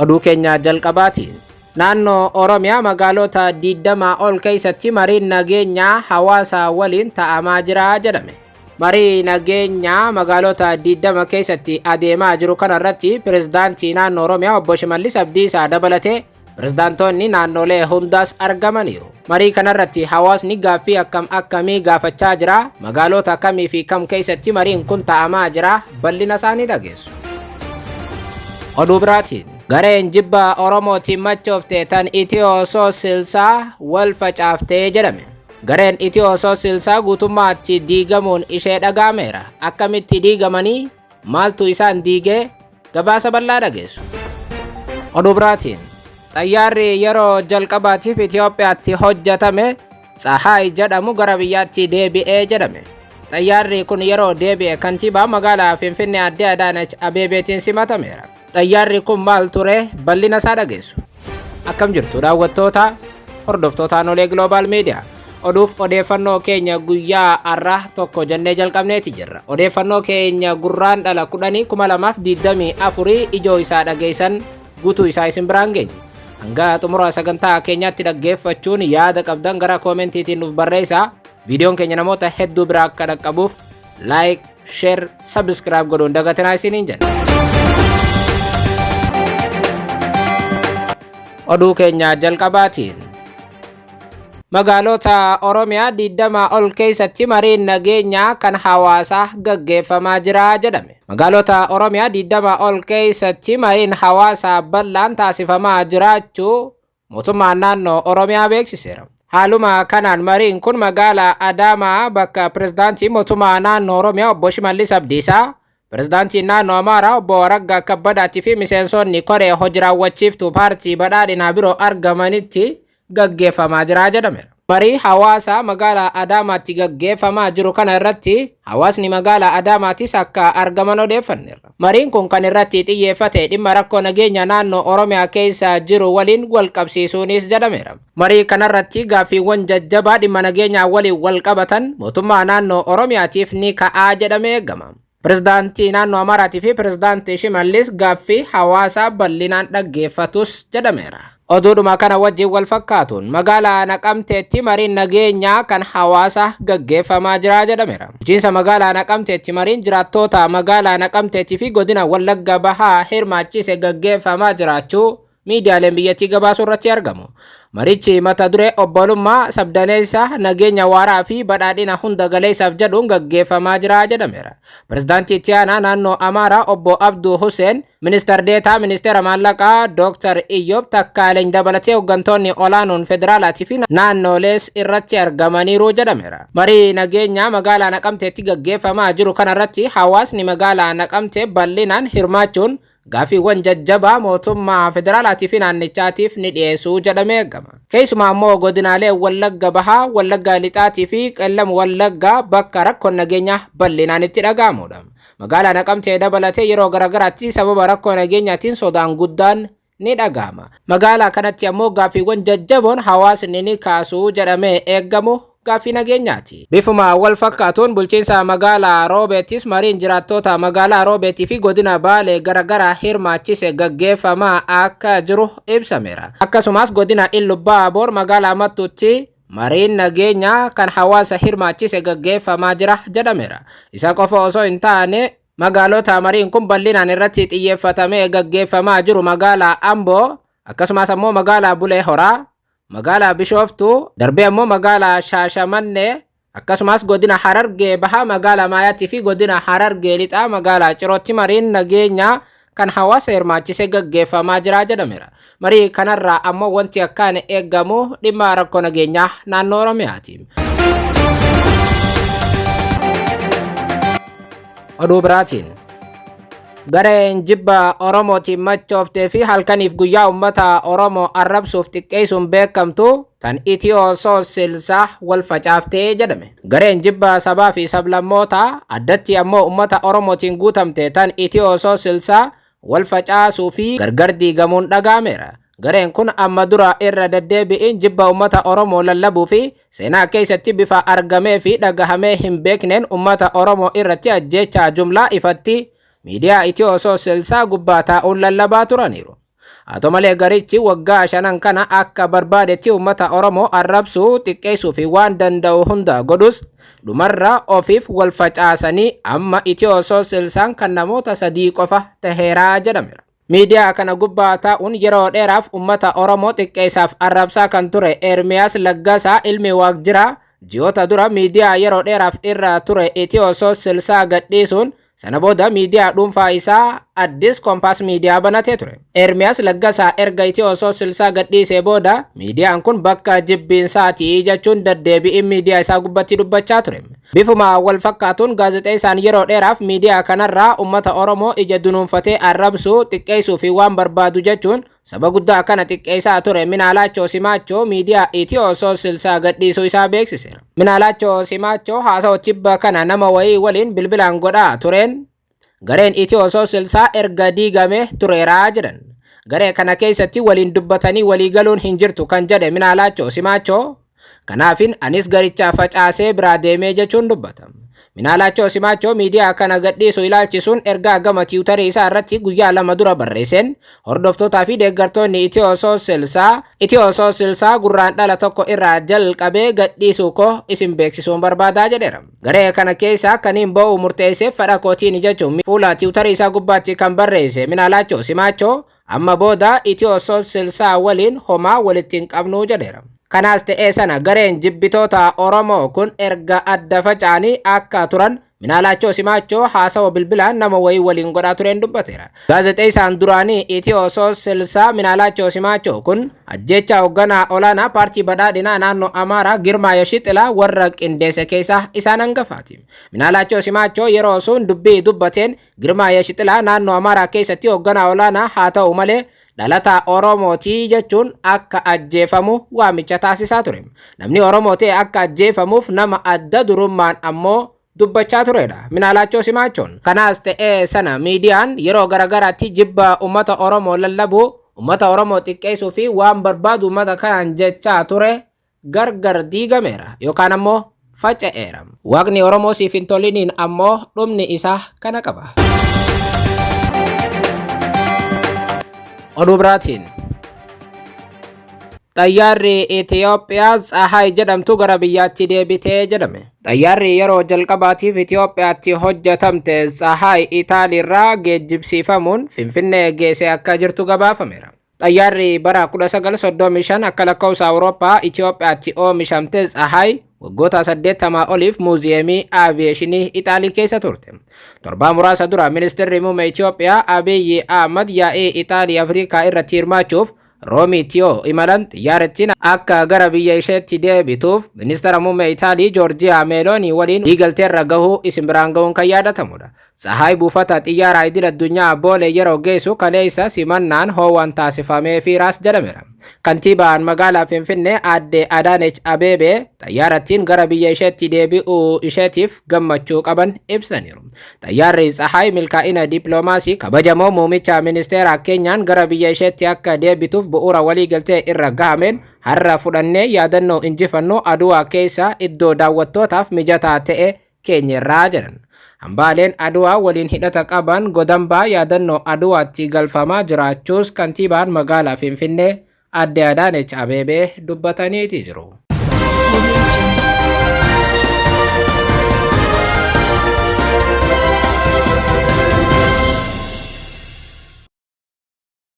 Oduu keenya jalqabaatiin naannoo Oromiyaa magaalota 20 ol keessatti mariin nageenyaa hawaasa waliin ta'amaa jira jedhame. Marii nageenyaa magaalota 20 keessatti adeemaa jiru kanarratti pirezidaantii naannoo Oromiyaa obbo Shimallis Abdiisaa dabalatee pirezidaantoonni naannolee hundaas argamaniiru. Marii kanarratti hawaasni gaaffii akkam akkamii gaafachaa jira? Magaalota kamii fi kam keessatti mariin kun ta'amaa jira? Bal'ina isaanii dhageessu. Oduu biraatiin gareen jibba Oromootiin machoofte tan Itiyoo Soosilsaa wal facaaftee jedhame. Gareen Itiyoo Soosilsaa guutummaatti diigamuun ishee dhagaameera. Akkamitti diigamanii? Maaltu isaan diigee? Gabaasa bal'aa dhageessu. Oduu biraatiin xayyaarri yeroo jalqabaatiif Itoophiyaatti hojjetame Tsahaay jedhamu gara biyyaatti deebi'ee jedhame. Xayyaarri kun yeroo deebi'e kantiibaa magaalaa Finfinnee Aadde Adaanach Abeebeetiin simatameera. Xayyaarri kun maal ture? Bal'ina isaa dhageessu. Akkam jirtu daawwattoota hordoftoota Aanolee Global Media. Oduuf odeeffannoo keenya guyyaa har'aa tokko jennee jalqabneeti jirra. Odeeffannoo keenya gurraan dhala 10 2024 ijoo isaa dhageessan guutuu isaa isin biraan geenya. Hanga xumura sagantaa keenyaatti dhaggeeffachuun yaada qabdan gara koomentiitiin nuuf barreessaa. Viidiyoon keenya namoota hedduu biraa akka dhaqqabuuf like, share, subscribe godhuun dagatinaa isiniin jenna. Oduu keenya jalqabaatiin magaalota Oromiyaa 20 ol keessatti mariin nageenyaa kan hawaasaa gaggeeffamaa jira jedhame. Magaalota Oromiyaa 20 ol keessatti mariin hawaasaa bal'aan taasifamaa jiraachuu mootummaan naannoo Oromiyaa beeksiseera. Haaluma kanaan mariin kun magaalaa Adaamaa bakka pirezidaantii mootummaa naannoo Oromiyaa obbo Shimallis Abdiisaa, pirezidaantiin naannoo Amaaraa obbo Araggaa Kabbadaatii fi miseensonni koree hojii raawwachiiftuu paartii badhaadhinaa biroo argamanitti gaggeeffamaa jira jedhameera. Marii hawaasaa magaalaa Adaamaatti gaggeeffamaa jiru kana irratti hawaasni magaalaa Adaamaatis akka argaman odeeffanneerra. Mariin kun kan irratti xiyyeeffate dhimma rakkoo nageenya naannoo Oromiyaa keessa jiru waliin wal qabsiisuunis jedhameera. Marii kanarratti gaaffiiwwan jajjabaa dhimma nageenyaa waliin wal qabatan mootummaa naannoo Oromiyaatiif ni ka'aa jedhamee eegama. Pirezidaantii naannoo Amaaraatii fi Pirezidaantii Shimallis gaaffii hawaasaa bal'inaan dhaggeeffatus jedhameera. Oduudhuma kana wajjin wal fakkaatuun magaalaa Naqamteetti mariin nageenyaa kan hawaasaa gaggeeffamaa jira jedhameera. Bulchiinsa magaalaa Naqamteetti mariin jiraattoota magaalaa Naqamteetti fi godina Wallagga Bahaa hirmaachise gaggeeffamaa jiraachuu miidiyaaleen biyyattii gabaasuu irratti argamu. Marichi mata duree obbolummaa sabdaneessa nageenya waaraa fi badhaadhina hunda galeessaaf jedhuun gaggeeffamaa jira jedhameera. Pirezidaantii itti aanaa naannoo Amaaraa obbo Abduu Hussein, ministeer deetaa ministeera maallaqaa Dr. Iyyoob Takkaaleny dabalatee hooggantoonni olaanoon federaalaatii fi naannolees irratti argamaniiru jedhameera. Marii nageenyaa magaalaa Naqamteetti gaggeeffamaa jiru kanarratti hawaasni magaalaa Naqamtee bal'inaan hirmaachuun gaaffiiwwan jajjabaa mootummaa federaalaatii fi naannichaatiif ni dhiyeessuu jedhamee eegama. Keessumaa immoo godinaalee Wallagga Bahaa, Wallagga Lixaatii fi Qellam Wallaggaa bakka rakkoon nageenyaa bal'inaan itti dhaga'amudha. Magaalaa Naqamtee dabalatee yeroo garaagaraatti sababa rakkoo nageenyaatiin sodaan guddaan ni dhaga'ama. Magaalaa kanatti ammoo gaaffiiwwan jajjaboon hawaasni ni kaasuu jedhamee eegamu gaaffii nageenyaati. Bifuma wal fakkaatuun bulchiinsa magaalaa Roobeettis mariin jiraattoota magaalaa Roobeetii fi godina Baalee garaagaraa hirmaachise gaggeeffamaa akka jiru ibsameera. Akkasumas godina Illubbaaboor magaalaa Mattuutti mariin nageenyaa kan hawaasa hirmaachise gaggeeffamaa jira jedhameera. Isa qofa osoo hin taane magaalota mariin kun bal'inaan irratti xiyyeeffatamee gaggeeffamaa jiru magaalaa Amboo akkasumas ammoo magaalaa Bulee Horaa, magaalaa Bishooftuu, darbee ammoo magaalaa Shaashamannee akkasumas godina Harargee Bahaa magaalaa Maayaatti fi godina Harargee Lixaa magaalaa Cirootti mariin nageenyaa kan hawaasa hirmaachise gaggeeffamaa jira jedhameera. Marii kanarraa ammoo wanti akkaan eegamu dhimma rakkoo nageenyaa naannoo Oromiyaati. Oduu biraatiin gareen jibba Oromootiin machooftee fi halkaniif guyyaa uummata Oromoo arrabsuuf xiqqeessuun beekamtu tan Itiyoo Soosilsaa wal facaaftee jedhame. Gareen jibba sabaa fi sablammootaa addatti ammoo uummata Oromootiin guutamte tan Itiyoo Soosilsaa wal facaasuu fi gargar diigamuun dhaga'ameera. Gareen kun amma dura irra deddeebi'iin jibba uummata Oromoo lallabuu fi seenaa keessatti bifa argamee fi dhagahamee hin beekneen uummata Oromoo irratti ajjeechaa jumlaa ifatti miidiyaa Itiyoo Soosilsaa gubbaa taa'uun lallabaa turaniiru. Haa ta'u malee garichi waggaa shanan kana akka barbaadetti uummata Oromoo arrabsuu, xiqqeessuu fi waan danda'u hunda godhus dhumarra ofiif wal facaasanii amma Itiyoo 360 kan namoota 3 qofa taheeraa jedhameera. Miidiyaa kana gubbaa taa'uun yeroo dheeraaf uummata Oromoo xiqqeessaaf arrabsaa kan ture Ermiyaas Laggasaa ilmi Waaqjiraa ji'oota dura miidiyaa yeroo dheeraaf irra ture Itiyoo 360 gadhiisuun sana booda miidiyaa dhuunfaa isaa Addis Kompaas Miidiyaa banatee ture. Ermiyaas Laggasaa erga Itiyoo 360 gadhiisee booda miidiyaan kun bakka jibbiinsaatii jechuun deddeebi'iin miidiyaa isaa gubbatti dubbachaa ture. Bifuma wal fakkaatuun gaazexeessaan yeroo dheeraaf miidiyaa kanarraa uummata Oromoo ija dunuunfatee arrabsuu, xiqqeessuu fi waan barbaadu jechuun saba guddaa kana xiqqeessaa ture Minaalaachoo Simaachoo miidiyaa Itiyoo 360 gadhiisuu isaa beeksiseera. Minaalaachoo Simaachoo haasawaa tibba kana nama wayii waliin bilbilaan godhaa tureen gareen Itiyoo 360 erga diigame tureeraa jedhan. Garee kana keessatti waliin dubbatanii walii galuun hin jirtu kan jedhe Minaalaachoo Simaachoo kanaafin anis garicha facaasee biraa deemee jechuun dubbata. Minaalaachoo Simaachoo miidiyaa kana gadhiisu ilaalchisuun ergaa gama tiwutarii isaa irratti guyyaa 2 dura barreesseen hordoftootaa fi deeggartoonni Itiyoo 360 Itiyoo 360 gurraan dhala 1 irraa jalqabee gadhiisuu koo isin beeksisuun barbaadaa jedheera. Garee kana keessa kaniin ba'uu murteesseef fedha kootiin jechuun fuula tiwutarii isaa gubbaatti kan barreesse Minaalaachoo Simaachoo amma booda Itiyoo 360 waliin homaa walitti hin qabnu jedheera. Kanaas ta'ee sana gareen jibbitoota Oromoo kun erga adda faca'anii akka turan Minaalaachoo Simaachoo haasawa bilbilaan nama wayii waliin godhaa tureen dubbateera. Gaazexeessaan duraanii Itiyoo 360 Minaalaachoo Simaachoo kun ajjeechaa hoogganaa olaanaa paartii badhaadhinaa naannoo Amaaraa Girmaa Yashixilaa warra qindeesse keessaa isaan hangafaati. Minaalaachoo Simaachoo yeroo sun dubbii dubbateen Girmaa Yashixilaa naannoo Amaaraa keessatti hoogganaa olaanaa haa ta'u malee dhalataa Oromootii jechuun akka ajjeefamu waamicha taasisaa ture. Namni Oromoo ta'e akka ajjeefamuuf nama adda durummaan ammoo dubbachaa turedha. Minaalaachoo Simaachoon. Kanaas ta'ee sana miidiyaan yeroo garagaraatti jibba uummata Oromoo lallabuu, uummata Oromoo xiqqeessuu fi waan barbaadu uummata kanaan jechaa ture gargar diigameera yookaan ammoo faca'eera. Waaqni Oromoo siif hin toliniin ammoo dhumni isaa kana qaba. Oduu biraatiin Xayyaarri Itiyoophiyaa Tsahaay jedhamtu gara biyyaatti deebitee jedhame. Xayyaarri yeroo jalqabaatiif Itiyoophiyaatti hojjetamte Tsahaay Itaaliirraa geejjibsiifamuun Finfinnee geessee akka jirtu gabaafameera. Xayyaarri bara 1935 akka lakkoofsa Awurooppaa Itiyoophiyaatti oomishamte Tsahaay waggoota 80 oliif muuziyeemii aaviyeeshinii Itaalii keessa turte. Torbaa muraasa dura ministeerri muummee Itiyoophiyaa Abiyyi Ahmad yaa'ii Itaalii Afrikaa irratti hirmaachuuf Roomiitti yoo imalan xiyyaarattiin akka gara biyya isheetti deebituuf ministeera muummee Itaalii Joorjiyaa Meeloonii waliin waliigalteerra gahuu isin biraan gahuun kan yaadatamudha. Tsahaay buufata xiyyaaraa idil addunyaa Boolee yeroo geessu kaleessa simannaan hoowwan taasifamee fi raas jedhameera. Kantiibaan magaalaa Finfinnee aadde Adaanech Abeebee xayyaarattiin gara biyya isheetti deebi'uu isheetiif gammachuu qaban ibsaniiru. Xayyaarri Tsahaay milkaa'ina dippiloomaasii kabajamoo muummicha ministeera Keenyaan gara biyya isheetti akka deebituuf bu'uura waliigaltee irra gahameen har'a fudhannee yaadannoo injifannoo Aduwaa keessa iddoo daawwattootaaf mijataa ta'e keenyerraa jedhan. Hambaaleen Aduwaa waliin hidhata qaban godambaa yaadannoo Aduwaatti galfamaa jiraachuus kantiibaan magaalaa Finfinnee aadde Adaanech Abeebee dubbataniiti jiru.